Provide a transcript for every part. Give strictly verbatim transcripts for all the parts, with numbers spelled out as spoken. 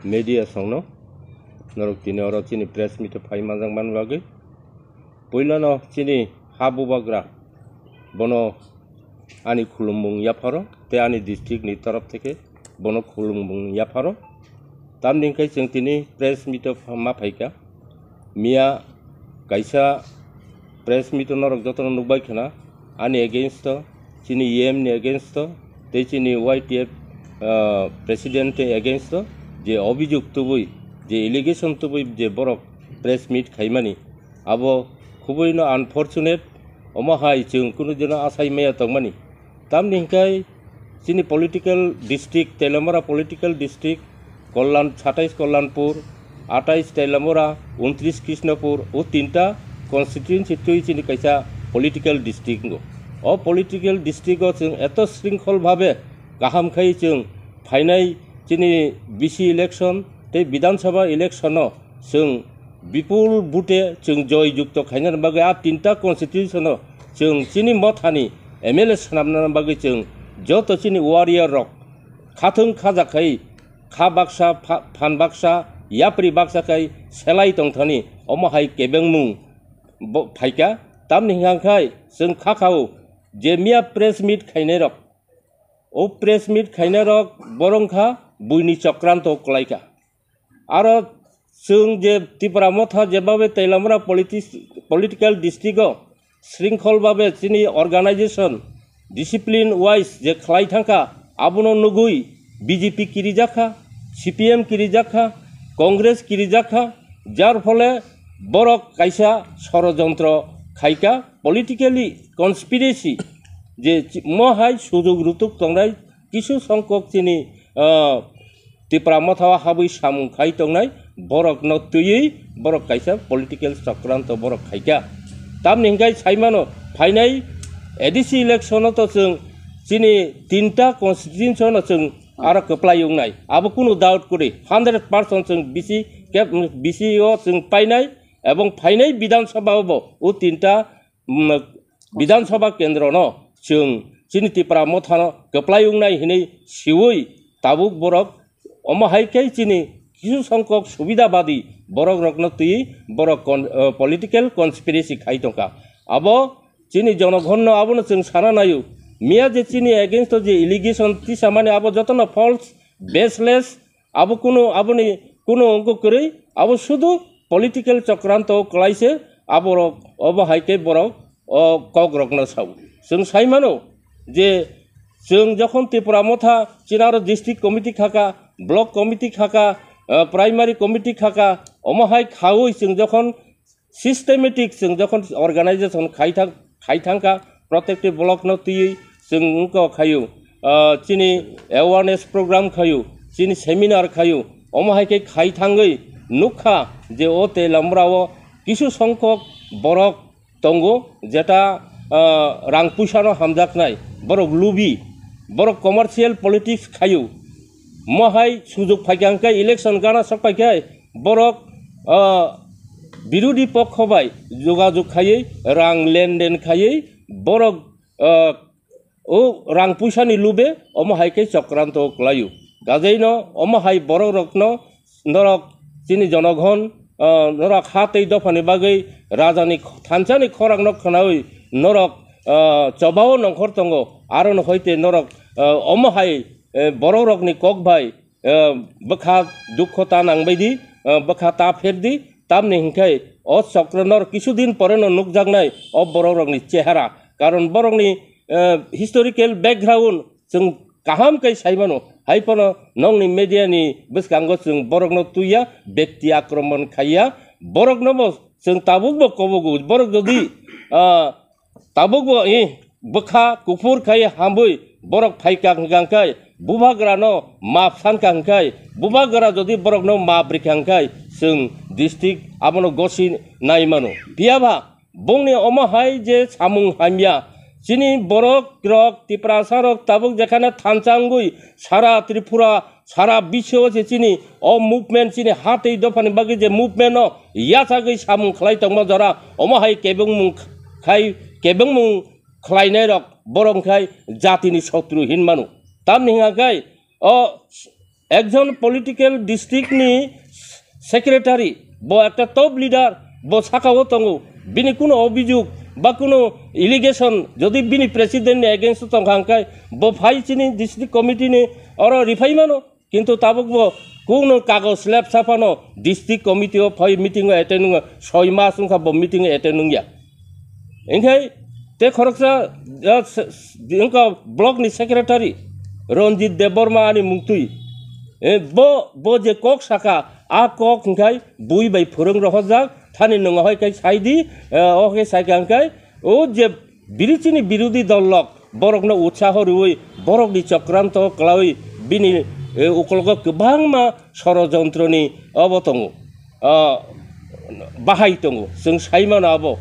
media songno norok tini oro chini press meet o phai manjak man bagwi. Puilano chini ha bubagra bono ani khulumung yapharo tei ani district ni torof theke bono khulumung yapharo. Tamni hwnkhe chwng tini press meet o ma phaikha. Miya kaisa press meet o norok jotono nukbai khna, ani against o, chini E M ni against o, tei chini Y T F, ah, president ni against o je obhijog tubui, je allegation tubui je borok press meet khaimani, abo khubui no unfortunate, omo hai chwng kunu dino asai maya tongmani. Tamni hwnkhe chini political district, Teliamura political district, Kalyan, satais Kalyanpur, atais Teliamura, untris Krishnapur, o tinta constituency twi chini kaisa political district wngo. O political district o chwng eto shrinkhol bhabe kaham khai chwng phainai chini B C election tei Bidhan Sabha election o chwng bipul bute chwng joy jukto khainani bagwi a tinta constitution o chwng chini mothani M L A swnamnani bagwi chwng joto chini warrior rok khathwng khaja khai kha baksa pha-, phan baksa yapri baksa khai selai tongthani omo hai kebengmung bo phaikha. Tamni hwnkha khai chwng kha khao je miya press meet khainai rok, o press meet khainai rok borong kha buini chokranto kwlaikha. Aro chwng je Tipra Motha jebabe Teliamura politi-, political district o shrinkhol babe chini organization discipline wise je khlai thangkha, abono nugui B J P kirijakha, C P M kirijakha, Congress kirijakha, jar phole borok kaisa sorojontro khaika, politically conspiracy je chi-, mohai sujug rutuk tongnai kisu songkok chini, ah, Tipra Motha o habwi samung khai tongnai borokno twiwi borok kaisa political chokranto borok khaikha. Tamni hwnkhe saimano phainai A D C election o to chwng chini tinta constituency no chwng aro kwplai wngnai. Abo kunu doubt kwrwi hundred percent chwng B C kep, B C o chwng painai ebong phainai Bidhan Sabha o bo o tinta mm, Bidhan Sabha kendro no chwng chini Tipra Motha no kwplai wngnai hinwi siwi tabuk borok omo hai khe chini kisu songkok subidabadi borok rokno twi borok con-, eh, political conspiracy khai tongkha. Abo chini jonogon no abono chwng sana naio. Miya je chini against o je allegation tisamani abo jotono false, baseless, abo kunu, aboni kunu wngkuk kwrwi, abo sudu political chokranto kwlaise, aborok obo hai khe borok o kokrokno sao. Chwng sai mano je chwng jokhon Tipra Motha chinaro district committee khaka, block committee khaka, ah, primary committee khaka, omo hai khaui chwng jokhon systematic chwng jokhon organization khai thang, khai thangkha, protective block no twiwi chwng wngkha khayu, ah, chini awareness program khayu, chini seminar khayu, omo hai khe khai thangwi nukha je o Teliamura o kisu songkok borok tongo, jeta, ah, rang puisa no hamjaknai, borok lubi, borok commercial politics khayu, mohai sujug phaikha hwnkhe election gana sok phaikhe borok, ah, birodi pokho bai jogajog khaiwi rang lenden khaiwi borok, ah, o rang puisani lube omo hai khe chokranto kwlaio. Gajaino omo hai borok rokno norok chini jonogon, ah, norok ha tei dophani bagwi rajani kh-, thansani khorangno khwnawi norok, ah, chobao nongkhor tongo. Arono hoite norok, ah, omo hai, eh, borok rokni kok bai, eh, bwkha dukho ta nangbai di, eh, bwkha ta pher di, tamni hwnkhe o chokra nor kisu din pore no nukjaknai o borok rokni chehara. Karon borokni, eh, historical background chwng kaham khe sai mano. Hai phano nongni media ni bwskango chwng borokno twiya, bekti akromon khaiya, borokno bo chwng tabuk bo kobogo. Borok jodi, ah, tabuk bo, eh, bwkha kuphur khai hambwi borok phaikha hwnkha hwnkhe, bubagrano map sankha hwnkhe, bubagra jodi borokno map rikha hwnkhe, chwng district abono gosi nai mano. Phiya ba, bongni omo hai je samung hamya, chini borok rok, Tiprasa rok tabuk jekhane thansa wngwi sara Tripura, sara biswo se chini o movement, chini ha tei dophani bagwi je movement no yachagwi samung khlai tongma jora, omo hai kebengmung khai, kebengmung khlainai rok borok khai jatini sotru hin mano. Tamni hwnka khai o Ekjon political district ni secretary, bo ekta top leader, bo saka o tongo, bini kuno obijog ba kuno allegation jodi bini president ni against o tongkha hwnkhe bo phai chini district committee ni oro riphai mano, kintu tabuk bo kuno kagoj lepsa phano district committee o phai meeting o attend wngya, soi mas wngkha bo meeting o attend wngya. Hinkhe te khoroksa, ah, s-, s-, wngkha block ni secretary Ranjit Debbarma ani mungtwi. Eh, bo, bo je kok saka, a kok hinkhe bui bai phwrwng rohorjak, thani nwng hoi khe sai di, eh, o khe sai kha hinkhe, o je biri chini birodhi dol rok, borokno utsaho rwui, borokni chokranto kwlaui, bini, eh, ukologo kwbangma sorojontro ni obo tongo. ah, bahai tongo, chwng sai mano abo.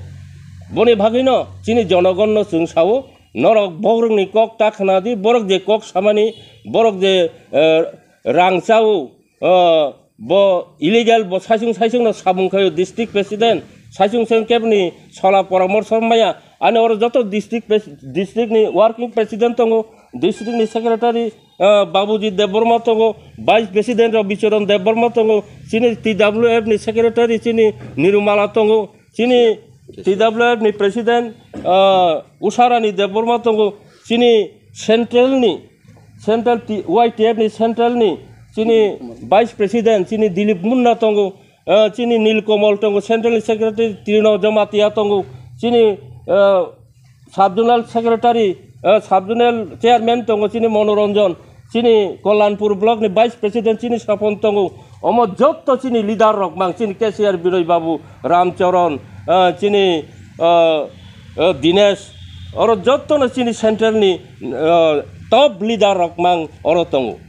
Boni bagwino chini jonogonno chwng sao, norok borokni kok ta khna di, borok je kok samani, borok je, eh, rang chao, ah, bo illegal, bo saisung saisungno samung khaio district president, saisung saisung keboni sola poramorso maya, ani oro joto district pres-, district ni working president tongo, district ni secretary, ah, Babuji Debbarma tongo, Vice President rok Bichoron Debbarma tongo, chini T W F ni Secretary chini Nirumala tongo, chini T W F ni President, ah, Usharani Debbarma tongo, chini Central ni, Central T-, Y T F ni Central ni chini Vice President chini Dilip Munna tongo, ah, chini Nilkomal tongo, Central ni Secretary Trino Jamatia tongo, chini, ah, Sub Zonal Secretary, eh, Sub Zonal Chairman tongo chini Monoranjan, chini Kalyanpur Block ni Vice President chini Sapon tongo. Omo jotto chini leader rok mang, chini K C R Biroy Babu, Ramcharan, eh, chini, eh, eh, Dinesh, oro jotto no chini central ni, eh, top leader rok mang oro tongo.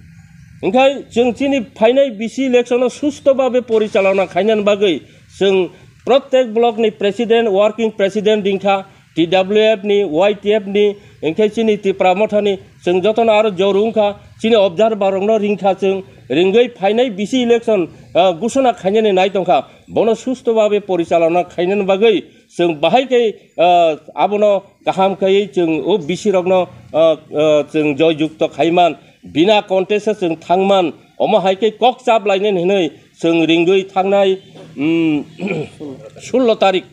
Hinkhe chwng chini phainai bisi election no susto babe porichalona khainani bagwi chwng protek block ni president, working president ringkha, T W F ni, Y T F ni, hinkhe chini Tipra Motha ni, chwng jotono aro joru wngkha, chini observer rokno ringkha chwng, ringwi phainai bisi election, ah, gusuna khainani nai tongkha, bono susto babe porichalona khainani bagwi chwng bahai khe, ah, abono kaham khaiwi chwng o bisi rokno, ah, ah, chwng joy jukto khaiman, bina contest o chwng thangman, omo hai khe kok chap lainani hinwi chwng ringwi thangnai, um, sullo tarik.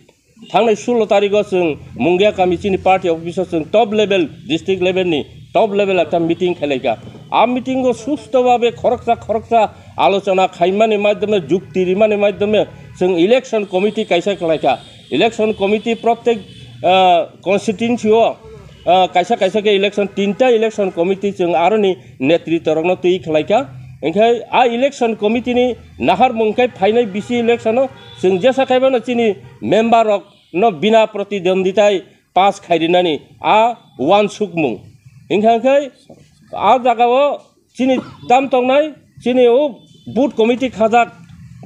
Thangnai sullo tarigo chwng Mungia kami chini party office o chwng top level, district level ni top level ekta meeting khelaikha. A meeting o susto babe khoroksa khoroksa alochona khaimani maidome, jukti rimani maidome chwng election committee kaisa khelaikha. Election committee protek, ah, constituency o, ah, kaisa kaisa khe election, tinta election committee chwng aroni netritwa rokno twi khelaikha. Hinkhe a election committee ni naharmung khe phainai bisi election o chwng jesa khaibano chini member rok no bina protidonditai pass khairinani a wansukmung. Hinkha khe a jagao chini tam tongnai, chini o booth committee khajak,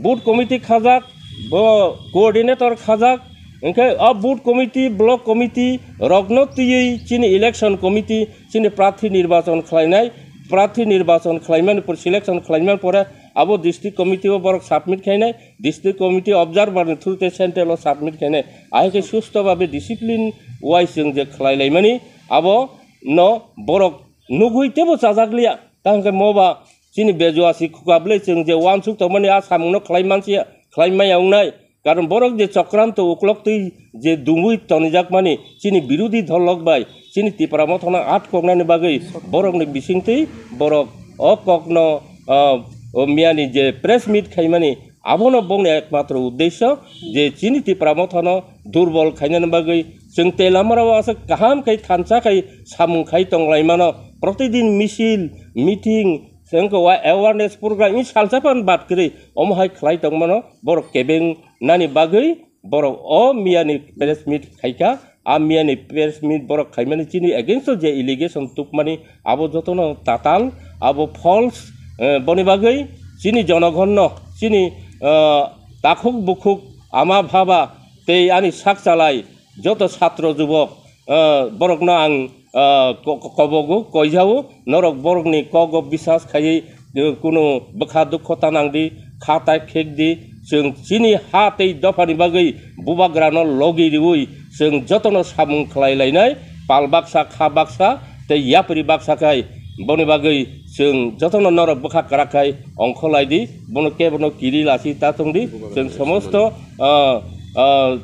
booth committee khajak, bo coordinator khajak, hinkhe a booth committee, block committee rokno twiwi chini election committee chini prarthi nirbachon khlainai, prarthi nirbachon khlaimani pore, selection khlaimani pore abo district committee o borok submit khainai, district committee observer ni through te central o submit khainai. Ahai khe susto babe discipline wise chwng je khlai laimani, abo no borok nugwi tebo chajak liya. Tang khe mo ba chini bejuasi khuka bwlai chwng je wansuk tongmani a samung no khlai mansi ya, khlai maya wngnai. Karon borok je chokranto uklok twi je dungwi tonijakmani chini birodhi dol rok bai chini Tipra Motha no atkoknani bagwi borokni bisingtwi borok o kokno, ah, o miyani je press meet khaimani, abono bongni ekmatro uddesyo je chini Tipra Mothano durbol khainani bagwi chwng tei lamarao aswk kaham khai thansa khai samung khai tonglaimano, protidin misil, meeting, chwng khe wa-, awareness program, i salsa phan bad kwrwi omo hai khlai tongmano borok kebeng nani bagwi borok o miyani press meet khaikha. A miyani press meet borok khaimani chini against o je allegation tubmani abo jotono tatal, abo false, eh, boni bagwi chini jonogonno, chini, eh, takhuk bukhuk ama bhaba tei ani sak chalai joto satro jubok, eh, borokno ang, eh, ko-, ko-, kobogo, koijao, norok borokni kogo bisas khaiwi, eh, kunu bwkha dukho ta nang di, kha tai khek di, chwng chini ha tei dophani bagwi bubagrano logi riwi chwng jotono samung khlai lainai, pal baksa, kha baksa tei yapri baksa khai Boni bagwi chwng jotono norok bwkha kwrak khai ongkholai di, bono kebono kiri lasi ta tong di. Chwng somosto, ah, ah,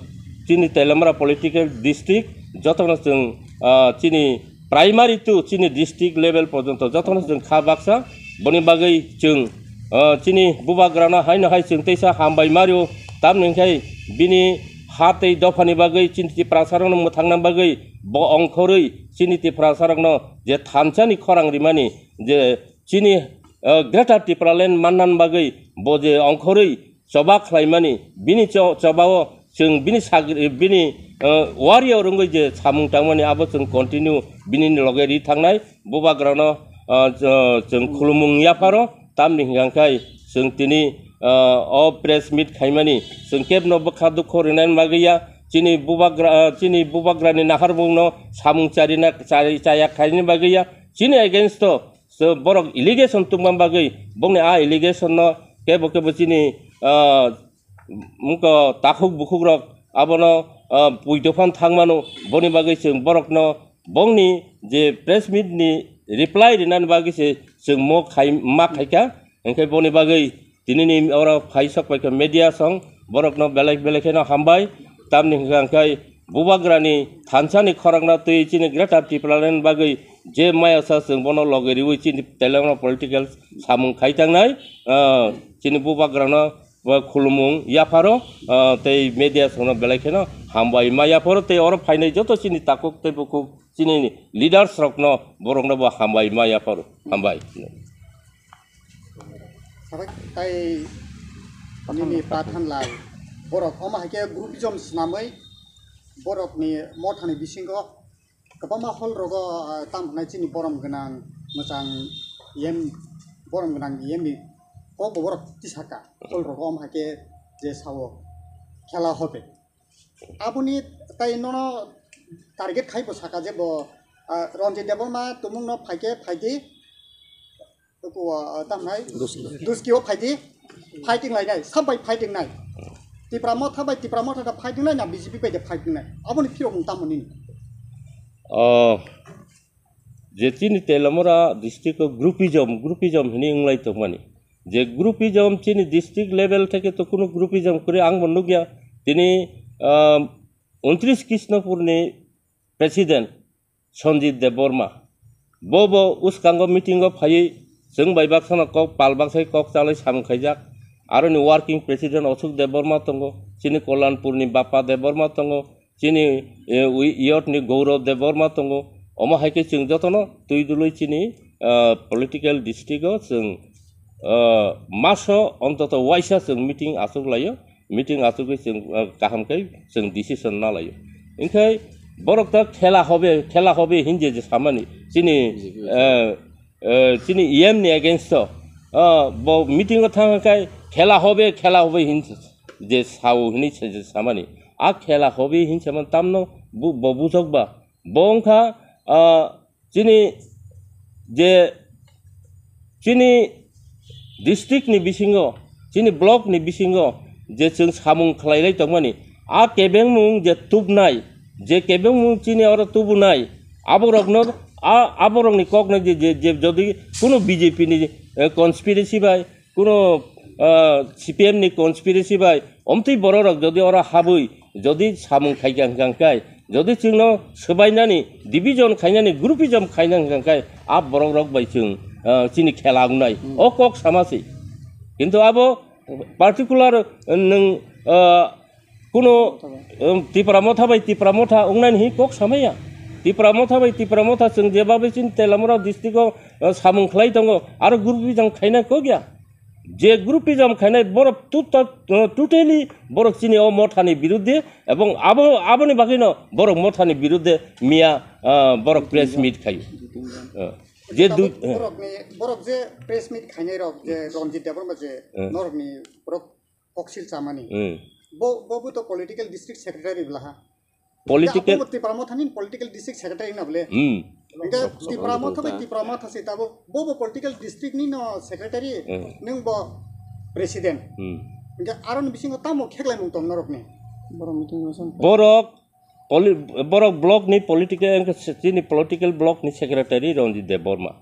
chini Teliamura political district jotono chwng, ah, chini primary to chini district level porjonto jotono chwng kha baksa. Boni bagwi chwng, ah, chini bubagrano haino hai chwng teisa hambai mario, tamni hwnkhe bini ha tei dophani bagwi chini Tiprasarokno mwthangna bagwi bo ongkhorwi chini Tiprasarokno je thansani khorang rimani, je chini, ah, Greater Tipraland mannan bagwi bo je ongkhorwi choba khlaimani, bini cho-, chobao chwng bini sagri, bini, ah, warrior wngwi je samung tangmani abo chwng continue bini loge ri thangnai. Bubagrano, ah, ch-, chwng khulumung yapharo, tamni hwnkha khe chwng tini, ah, o press meet khaimani chwng kebno bwkha dukho rinani bagwi ya, chini bubagra, ah, chini bubagrani naharmungno samung charina, chari, chaya khaini bagwi ya, chini against o so borok allegation tungma bagwi bongni a allegation no kebo kebo chini, ah, mungko takhuk bukhuk rok abono, ah, puitophan thangmano, boni bagwi chwng borokno bongni je press meet ni reply rinani bagwi se chwng mo khai, ma khaikha. Hwnkhe boni bagwi tinini oro phai sok paikha media song, borokno belai belai kheno hambai. Tamni hwnkha hwnkhe bubagrani thansani khorokno twi chini Greater Tipraland bagwi je maya sa chwng bono loge riwi chini Teliamura political samung khai tangnai, ah, chini bubagrano bo khulumung yapharo, ah, tei media songno belai kheno hambai ma yapharo tei oro phainai joto chini takhuk tei bukhuk chini leaders rokno borokno bo hambai ma yapharo. Hambai. Sabai tai nini pathan lai borok omo hai khe groupism swnamwi borokni mothani bisingo kwbangma hall rogo, ah, tamo hwnai chini borom gwnang mwchang yem borom gwnang yem ni kok bo borok tisaka hall rogo omo hai khe je sao khela hobe. Aboni tai nono target khai bo saka je bo, ah, Ranjit Debbarma tumung no phaikhe phaidi. Tuku, ah, tam nai. Duski. Duski o phaidi. Fighting lai nai. Sab bai fighting nai. Tipra Motha bai Tipra Motha da fighting nai na B J P bai da fighting nai. Aboni phiro mung tamo nini. Oh, je chini Teliamura district o groupism, groupism hini wnglai tongmani. Je groupism chini district level theke to kuno groupism kore ang bo nukya. Tini, ah, untris Krishnapur ni president Sanjit Debbarma. Bo bo uskango meeting o phaiwi chwng bai baksano kok pal baksai kok chalwi samung khaijak. Aroni working president Ashok Debbarma tongo, chini Kollanpur ni Bappa Debbarma tongo, chini, eh, wi-, youth ni Gaurav Debbarma tongo. Omo hai khe chwng jotono twi dului chini, ah, political district o chwng, ah, maso ontoto waisa chwng meeting achuk laio. Meeting achugwi chwng, ah, kaham khe chwng decision na laio. Hinkhe borok ta khela hobe, khela hobe hinje je samani chini, B J P eh, eh, chini E M ni against o, ah, bo meeting o thang khe khela hobe, khela hobe hin je sao hini se je samani. A khela hobe hin saman tamno bu-, bo bujok ba. Bo wngkha, ah, chini je chini district ni bisingo, chini block ni bisingo je chwng samung khlailai tongmani, a kebengmung je tubnai, je kebengmung chini oro tubunai, aborokno, a, aborokni kokno je, je, je jodi kuno B J P ni, eh, conspiracy bai, kuno, ah, C P M ni conspiracy bai omtwi bororok jodi oro habwi jodi samung khaikha hwnkha hwnkhe, jodi chwngno swbainani, division khainani, groupism khaina hwnkha hwnkhe, a borokrok bai chwng, ah, chini khela wngnai. Hmm. O kok sama se. Kintu abo particular, ah, nwng, ah, kuno, um, Tipra Motha bai Tipra Motha wngnani hi kok samaya. Tipra Motha bai Tipra Motha chwng jeba bai chini Teliamura district o, uh, samung khlai tongo, aro groupism khaina kok ya. Je groupism khainai borok tuta-, uh, totally borok chini o mothani birudde ebong abo, aboni bagwino borok mothani birudde miya, uh, borok press meet khayo. Uh, je du-, uh. Borokni, borok je press meet khainai rok je Ranjit Debbarma je Hmm. norokni borok koksil chamani. Hmm. Bo, bo, bo to political district secretary bwlaha. Political Abo bo Tipra Motha ni political district secretary na bole. Hmm. Hingke Tipra Motha bai Tipra Motha se tabo bo, bo political district ni no secretary, Hmm. nung bo president. Hmm. Hingke aro ni bisingo tamo kheklai mung tong norok ni. Borok meeting no san. Borok poli-, borok block ni political, chini political block ni secretary Ranjit Debbarma.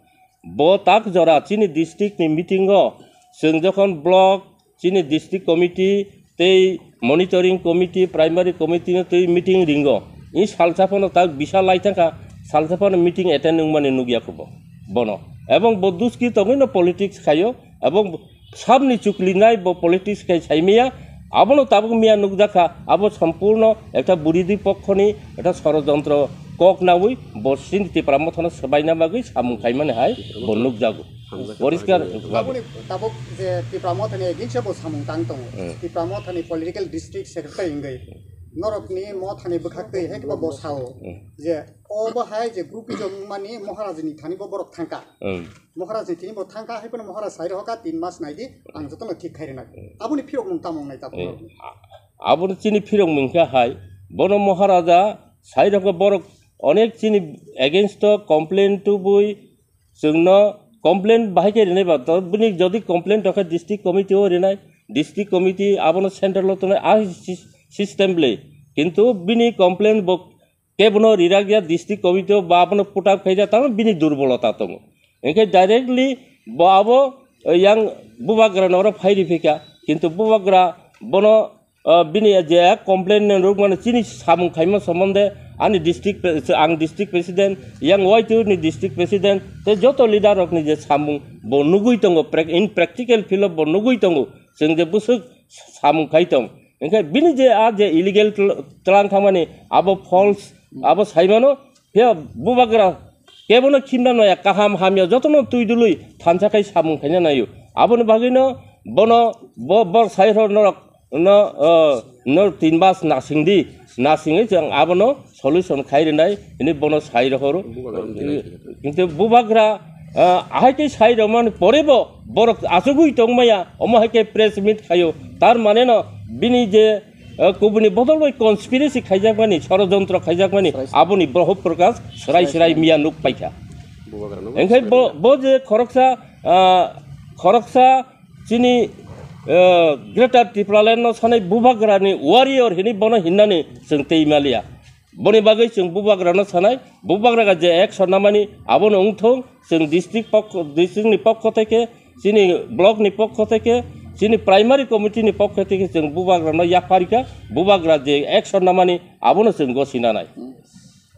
Bo tak jora chini district ni meeting o chwng jokhon block, chini district committee tei monitoring committee, primary committee no tei meeting ringo. I salsa phano tak bisa lai thangkha, salsa phano meeting attend wngmani nukya kho bo, bono. Ebong bo duski tongwi no politics khaio, ebong sabni chuklinai bo politics khai saimaya, abono tabuk miya nukjakha, abo sompurno ekta buridhi pokhoni ekta sorojontro kok nawi bo chini Tipra Mothano swbaina bagwi samung khaimani hai bo nukjago. Poriskar. Tabukni, tabuk je Tipra Mothani against bo samung tang tongo. Hmm. Tipra Mothani political district secretary wngwi norokni Mothani bwkhak twi hai khe bo sao Hmm. je obo hai je groupism mani Maharajni thani bo borok thangka. Hmm. Maharajni thani bo thangka hai phano Maharaj sai rohoka tin mas naidi ang jotono thik khai rwnai. Aboni phirok mung tamo wngnai tabuk Hmm. norokni. Aboni chini phirok mung khe hai bono Maharaja sai rohoka borok onek chini against o complain tubui Chwngno complaint bahai khe rinai ba, to bini jodi complaint tongkha district committee o rinai, district committee abono central o tongnai a sys-, system le. Kintu bini complaint bo kebono rirak ya district committee o ba abono put up khaijak, tamo bini durbolota tongo. Hinkhe directly bo abo, eh, yang bubagra no oro phai riphika, kintu bubagra bono O, bini je complaint ni rwkmani chini samung khaima somonde ani district pre-, ang district president, yang Y T U ni district president, tei joto leader rokni je samung bo nugui tongo, prac-, in practical field o bo nugui tongo, chwng je bwswk samung khai tong. Hinkhe bini je a je illegal tl-, tlang thangmani abo false, abo saimano, phiya bubagra kebono khimna naya, kaham hamya jotono twi dului thansa khai samung khaina naio. Aboni bagwino bono bo, bo sai rw norok no, o, no tin mas nasing di, nasingwi chwng abono solution khai rwnai hwnwi bono sai rohoro. Kintu bubagra, o, ahai khe sai rwmani pore bo borok achugwi tongmaya, omo hai khe press meet khaio. Tar mane no bini je, o, kubuni bodol bai conspiracy khaijakmani, sorojontro khaijakmani, aboni Broho Prakash srai srai miya nuk paikha. Hinkhe bo, bo je khoroksa, o, khoroksa chini, eh, Greater Tipraland no sanai bubagrani warrior hini bono hinnani chwng tei maliya. Boni bagwi chwng bubagrano sanai, bubagra je action namani abono wngthong, chwng district pokho, district ni pokho theke, chini block ni pokho theke, chini primary committee ni pokho theke chwng bubagrano yapharikha, bubagra je action namani abono chwng gosi nanai.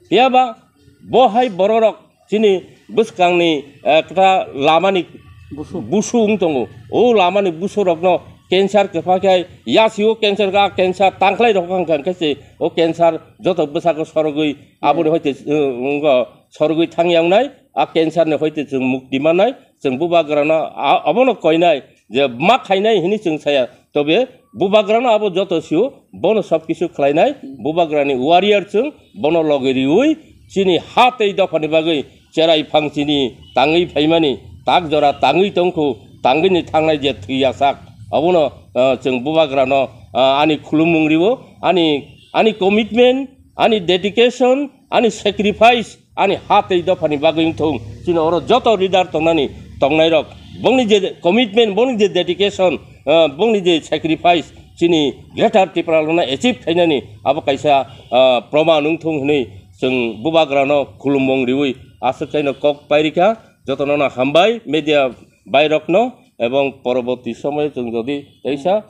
Phiya ba bo hai bororok chini bwskangni, eh, kwta lamani busu wng tongo. O lamani busurokno cancer kwpha khe yasi o cancer ka cancer tangkhlai rok hang khe se o cancer joto bwsako sorogwi aboni hoite, eh, wngkha sorogwi thangya wngnai. A cancer ni hoite chwng mukti mannai, chwng bubagrano a-, abono koinai je ma khainai hini chwng saya. Tobe bubagrano abo joto sio, bono sob kisu khlainai, bubagrani warrior chwng, bono loge riwi, chini ha tei dophani bagwi cherai phang chini tangwi phaimani, tak jora tangwi tongkhu, tangwini thangnai je thwi yasak, abono, ah, chwng bubagrano, ah, ani khulumung riwo, ani, ani commitment, ani dedication, ani sacrifice, ani ha tei dophani bagwi wngthung, chini oro joto leader tongnani, tongnairok, bongni je commitment, bongni je dedication, ah, bongni je sacrifice, chini Greater Tipraland no achieve khainani abo kaisa, ah, proman wngthung hwnwi chwng bubagrano khulumung riwi aswk khaino kok pairikha. Jotono no hambai media bairokno, ebong poroborti somoyo chwng jodi teisa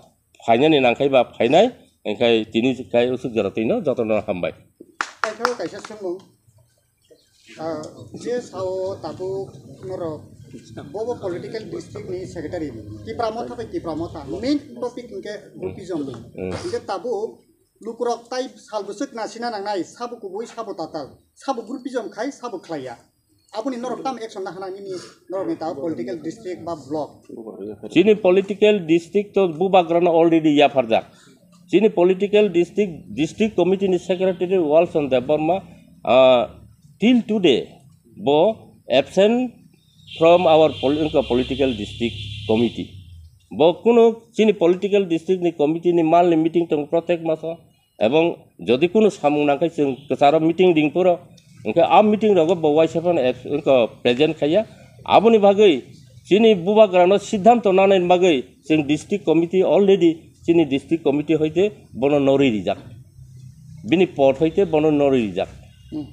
phainani nangkhai ba phainai, engkhai tini kai usuk jora twino jotono hambai. Kaisa kaisa swngmung. Ah, je sao tabuk norok bobo political district ni secretary Tipra Motha bai Tipra Motha main topic hwnkhe groupism ni. Hmm. Hwnkhe tabuk lukurok tai sal bwswk nasina nangnai, sabo kubui sabo tatal, sabo groupism khai sabo khlaiya. Aboni norok tam action nahana nini norok ni tabuk political district ba block. Chini political district to bubagrano already yapharjak. Chini political district, district committee ni secretary Walson Debbarma, ah, till today bo absent from our pol-, wngkha political district committee. Bo kunu chini political district ni committee ni mal ni meeting tongo protek maso, ebong jodi kunu samung nangkhe chwng kwcharo meeting ring phuru, hwnkhe a meeting rogo bo waisa phano abs-, wngkha present khaiya. Aboni bagwi chini bubagrano siddhanto nanani bagwi chwng district committee already chini district committee hoite bono norwi rijak. Bini pot hoite bono norwi rijak. Hmm.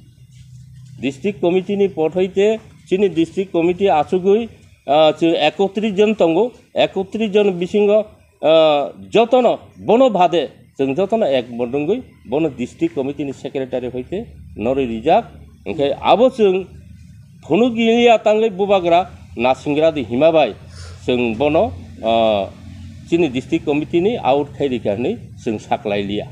District committee ni pot hoite chini district committee achugwi, ah, chwng ekotris jon tongo, ekotris jon bisingo, ah, jotono bono bade chwng jotono ek motongwi bono district committee ni secretary hoite norwi rijak. Hwnkhe abo chwng phunuk ya tangwi bubagra nasingra di hima bai chwng bono, ah, chini district committee ni out khai rikha hinwi chwng saklai liya.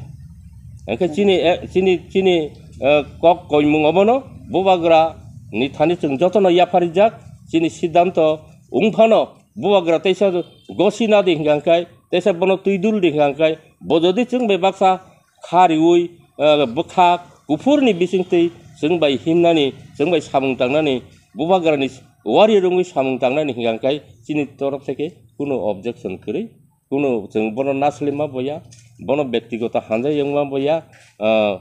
Hwnkhe chini, eh, chini, chini, eh, kok koimung obono bubagra ni thani chwng jotono yapharijak, chini siddhanto wngphano bubagra teisa gosi nadi hingkha hingkai, teisa bono twi dul di hingkha hingkai, bo jodi chwng bai baksa kha riwi, eh, bwkha kuphurni bisingtwi chwng bai himnani, chwng bai samung tangnani, bubagrani wari rwngwi samung tangnani hingkha hingkai chini torof theke kuno objection kwrwi, kuno chwng bono naslima boya, bono bektigoto hamjak yongma boya, eh,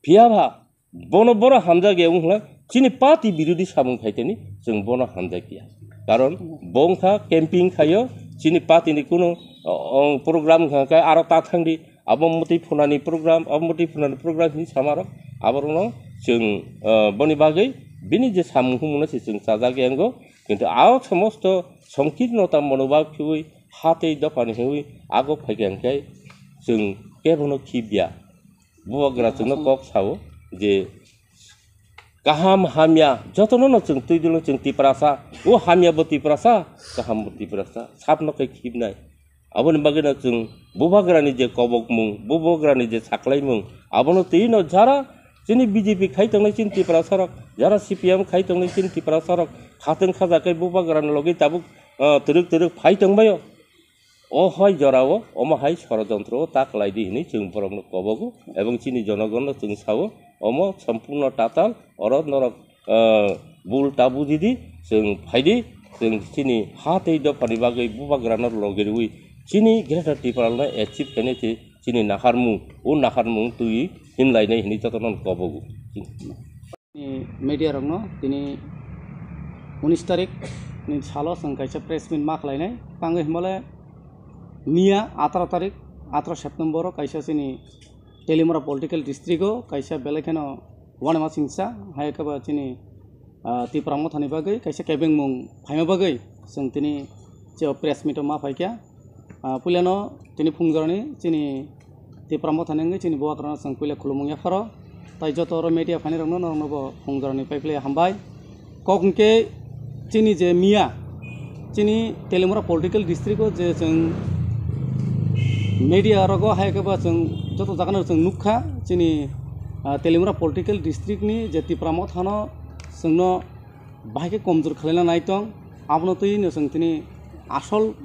phiya ba bono boro hamjak ya wngkha chini party birodhi samung khaiteni chwng bono hamjak ya. Karon bo wngkha camping khayo chini party ni kuno, o, o, program wngkha khe aro ta thangdi abo mwtwi phunani program, abo mwtwi phunani program hinwi samarok aborokno chwng, o, boni bagwi bini je samung humungno se chwng chajak ya wngo. Kintu a somosto songkirnota monobhab khiwi ha tei dophani hiwi ago phaikha hwnkhe chwng kebono khibya. Bubagra chwngno kok sao je kaham hamya jotono no chwng twi dilo chwng Tiprasa, o hamya bo Tiprasa, kaham bo Tiprasa, sabno khe khibnai. Aboni bagwino chwng bubagrani je kobokmung, bubagrani je saklaimung, abono twi no jara chini B J P khai tongnai chini Tiprasa rok, jara C P M khai tongnai chini Tiprasa rok, khatwng khaja khe bubagrani logi tabuk, ah, twrwk twrwk phai tongbaio. O hai jorao omo hai sorojontro o ta kwlai di hinwi chwng borokno kobogo ebong chini jonogonno chwng sao, omo sompurno tatal, oro norok, ah, bul ta buji di, chwng phai di, chwng chini ha tei dophani bagwi bubagrano logi rwui chini Greater Tipralandno achieve khainai se chini naharmung, o naharmung twi himlainai hinwi jotono kobogo. Ni media rokno tini unis tarik ni salo chwng kaisa press meet ma khlainai. Tangwi himale miya ataro tarik, ataro September o kaisa chini Teliamura political district o kaisa belai kheno uanama singsa, hai khe ba chini, ah, Tipra Mothani bagwi kaisa kebengmung phaima bagwi chwng tini je press meet o ma phaikha. Ah, puilano tini phungjorani chini Tipra Mothani wngwi chini bubagrano chwng puila khulumung yapharo. Tai joto oro media phainai rokno norokno bo phungjorani paiphile hambai. Kok hwnkhe chini je miya, chini Teliamura political district o je chwng media rogo hai khe ba chwng joto jagano chwng nukha chini, ah, Teliamura political district ni je Tipra Mothano chwngno bahai khe komjor khlaina nai tong, abono twi no chwng tini asol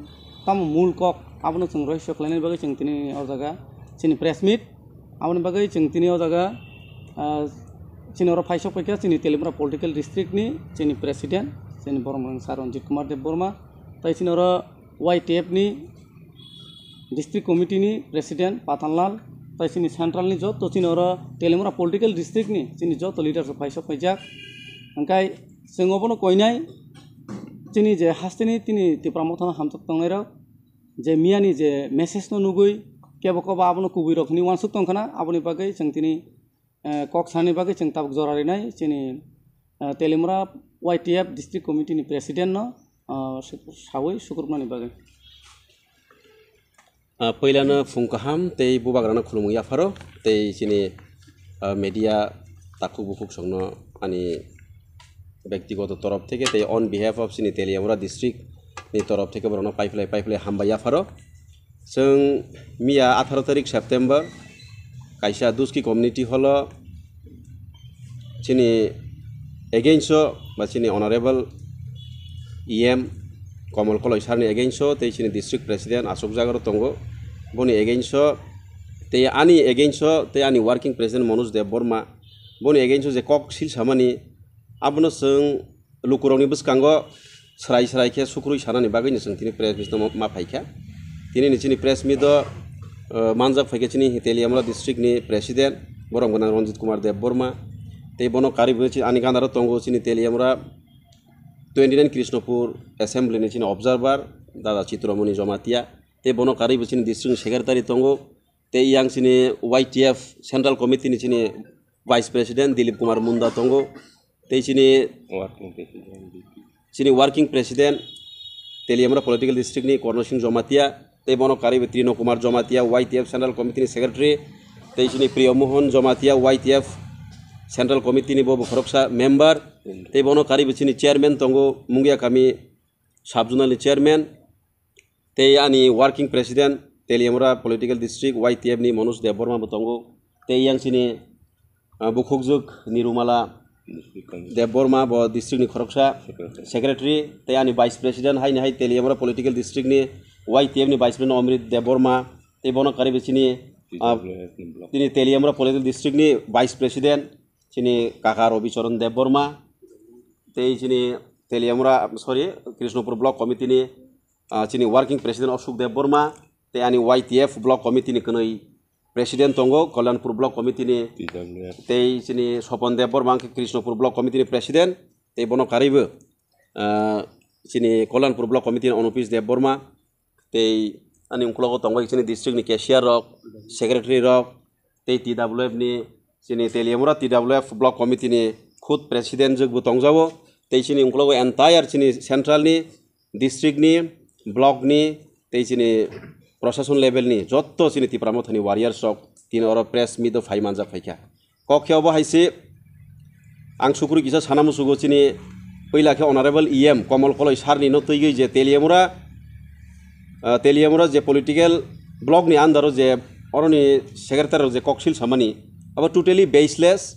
tamo mul kok abono chwng rohorso khlainani bagwi chwng tini o jaga chini press meet. Aboni bagwi chwng tini o jaga, ah, chini oro phaisok paikha chini Teliamura political district ni chini president, chini borok mung sir Ranjit Kumar Debbarma, tai chini oro Y T F ni district committee ni president Patan Lal, tai chini central ni joto chini oro Teliamura political district ni chini joto leaders rok phaisok paijak. Hwnkhe chwng obono koinai chini je hasteni tini Tipra Mothano hamjak tongnairok, je miyani je message no nugwi kebo kobo abono kubui rok hinwi uansuk tongkhana, aboni bagwi chwng tini, eh, kok sani bagwi chwng tabuk jora rinai chini, eh, Teliamura Y T F district committee ni president no, ah, su-, sawi sukrupnani bagwi. Ah, puilano phung kaham tei bubagrano khulumung yapharo tei chini, ah, media takhuk bukhuk songno ani bektigoto torof theke tei on behalf of chini Teliamura district ni torof theke borokno paiphlai paiphlai hambai yapharo. Chwng miya atharo tarik September kaisa Duski community hall o chini against o ba chini honorable E M Komol Koloi sir ni against o tei chini district president Ashok Jagaro tongo, boni against o tei ani against o tei ani working president Manoj Deb Borma, boni against o je kok sil samani abono chwng lukurokni bwskango srai srai khe sukrui sanani bagwino chwng tini press meet no ma phaikha. Tini ni chini press meet o, uh, manjak phaikha chini Teliamura district ni president, borom gwnang Ranjit Kumar Deb Borma, tei bono karwi bo chini ani gana ro tongo chini Teliamura twenty nine Krishnapur assembly ni chini observer, Dada Chitramoni Jamatia, tei bono karwi bo chini district ni secretary tongo, tei yang chini Y T F central committee ni chini vice president Dilip Kumar Munda tongo, tei chini working president, chini working president Teliamura political district ni Korno Singh Jomatia, tei bono karwi bo Trino Kumar Jomatia, Y T F Central Committee ni secretary, tei chini Priyo Mohan Jomatia, Y T F Central Committee ni bo bo khoroksa member, tei bono karwi bo chini chairman tongo Mungia Kami sub zonal ni chairman, tei ani working president Teliamura political district Y T F ni Manoj Debbarma bo tongo, tei yang chini, ah, bukhukjwk Nirumala Debbarma bo district ni khoroksa secretary, tei ani vice president haini hai Teliamura political district ni Y T F ni vice president Omrit Debbarma, tei bono karwi bo chini, ah, chini Teliamura political district ni vice president chini kaka Robi Charan Debbarma, tei chini Teliamura, sorry, Krishnapur block committee ni, ah, chini working president Ashok Debbarma, tei ani Y T F block committee ni kwnwi president tongo Kalyanpur block committee ni, tei chini Sopon Debbarma wngkhe Krishnapur block committee ni president, tei bono karwi bo, ah, chini Kalyanpur block committee ni Onopis Debbarma, tei ani uklogo tongo chini district ni cashier rok, secretary rok, tei T W F ni, chini Teliamura T W F block committee ni khud president jwk bo tongjago, tei chini uklogo entire chini central ni, district ni, block ni, tei chini proshashon level ni jotto chini Tipra Mothani warriors rok tini oro press meet o phai manjak phaikha. Kok khe obo hai se ang sukrui kisa sana musugo, chini puila khe Honorable E M Komol Koloi sir ni no twigwi je Teliamura, ah, Teliamura je political block ni under o je oroni secretary rok je koksil samani, abo totally baseless,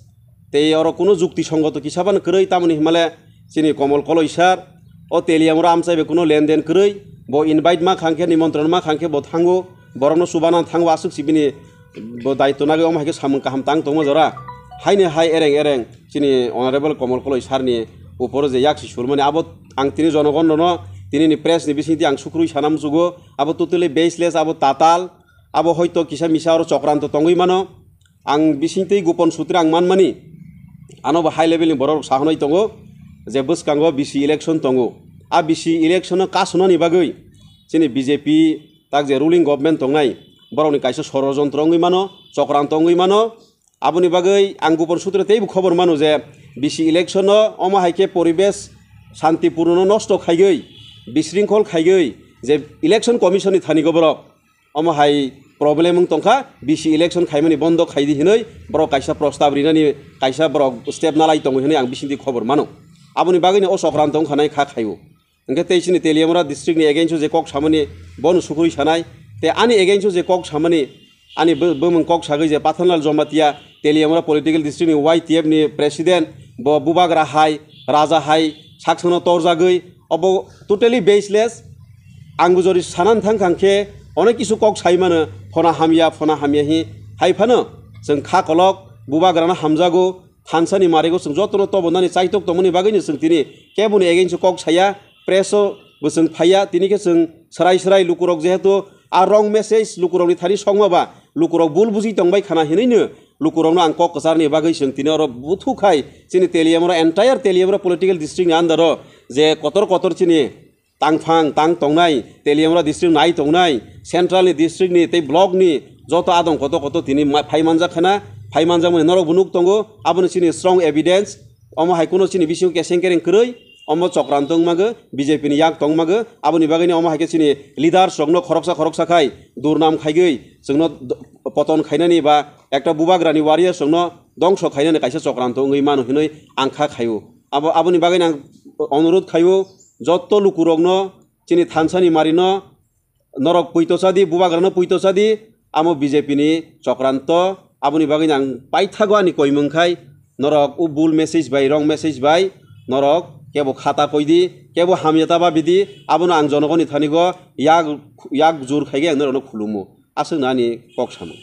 tei oro kuno jukti songoto kisa ban kwrwi, tamoni himale chini Komol Koloi sir o Teliamura amchai bai kuno lenden kwrwi, bo invite ma khang khe, nimontron ma khang khe bo thango, borokno chubana thango, aswk si bini bo daitw nagwi omo hai khe samung kaham tang tongma jora. Haini hai ereng ereng chini Honorable Komol Koloi sir ni uporo je yak si sulmani, abo ang tini jonogon no tini ni press ni bisingtwi ang sukrui sana musugo, abo totally baseless, abo tatal, abo hoito kisa misa oro chokranto tongwi mano. Ang bisingtwi gopon sutre ang manmani, ano bo high level ni borok rok sahonai tongo je bwskango B C election tongo. A B C election no kasunani bagwi chini B J P tak je ruling government tongnai, borokni kaisa sorojontro wngwi mano, chokranto wngwi mano. Aboni bagwi ang gopon sutre teibo khobor mano je B C election no omo hai khe poribesh shantipuruno nosto khaigwi, bisringkhol khaigwi je election commission ni thani go borok omo hai problem wng tongkha, B C election khaimani bondo khaidi hinwi borok kaisa prostab rinani kaisa borok step nalai tongo hinwi ang bisingtwi khobor mano. Aboni bagwino o chokranto wngkha nai kha khaio. Hwnkhe tei chini Teliamura district ni against o je kok samani bono sukrui sanai, tei ani against o je kok samani ani bo-, bumung kok sagwi je Pathanlal Jamatia Teliamura political district ni Y T F ni president bo bubagra hai, raja hai, saksano torjagwi obo totally baseless. Ang bo jori sanan thang thang khe onek kisu kok sai mano, phona hamya, phona hamya hi hai phano chwng kha kolok bubagrano hamjago, thansa ni marigo chwng jotono tobonani chaitok tongmani bagwino chwng tini keboni against o kok saya, press o bo chwng phaiya, tini khe chwng swrai swrai lukurok jehetu a wrong message lukurokni thani sokma ba lukurok bul buji tongbai khana hinwino lukurokno ang kok kwcharni bagwi chwng tini oro buthu khai chini Teliamura entire Teliamura political district ni under o je kotor kotor chini tangphang tang tongnai, Teliamura district nai tongnai, central ni district ni tei block ni joto adong koto koto tini ma-, phai manjak khana, phai manjakmani norok bo nuk tongo, aboni chini strong evidence, omo hai kuno chini bisingo keseng kereng kwrwi, omo chokranto wngmago, B J P ni yak tongmago, aboni bagwino omo hai khe chini leaders rokno khoroksa khoroksa khai durnam khaigwi chwngno d-, poton khainani ba ekta bubagrani warriors rokno dongso khainani kaisa chokranto wngwi mano hinwi ang kha khaio. Abo, aboni bagwino ang onurodh khaio, jotto lukurokno chini thansani marino norok puito chadi, bubagrano puito chadi, amo B J P ni chokranto, aboni bagwino ang paithago ani koimung khai, norok o bul message bai, wrong message bai, norok kebo khata koidi, kebo hamya ta babidi, abono ang jonogoni thanigo yak, yak jur khaigwi ang norokno khulumo. Aswkno ani kok samung.